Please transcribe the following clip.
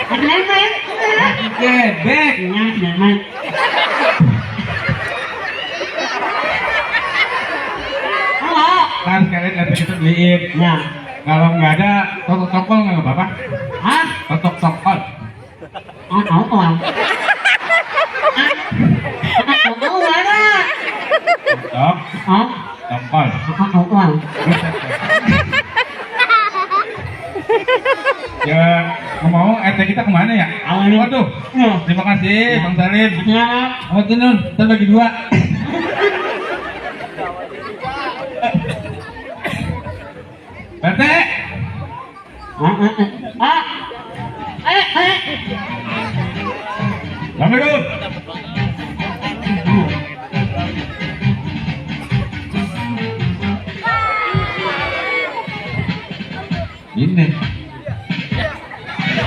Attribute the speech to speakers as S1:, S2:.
S1: Lemet.
S2: Gebek.
S1: Lemet. Halo.
S2: Kan kalian nanti kita beliin.
S1: Ya.
S2: Kalau nggak ada totok tokol nggak apa-apa.
S1: Hah?
S2: Totok tokol.
S1: Oh, tahu tuh. Tahu ada.
S2: Totok
S1: Oh,
S2: tokol.
S1: tahu tuh.
S2: Ya, ngomong kita kemana ya? Waduh, terima kasih Bang Salim.
S1: Ya.
S2: Oh tenun, kita bagi dua. Bete,
S1: Ah.
S2: Assalamualaikum. Ini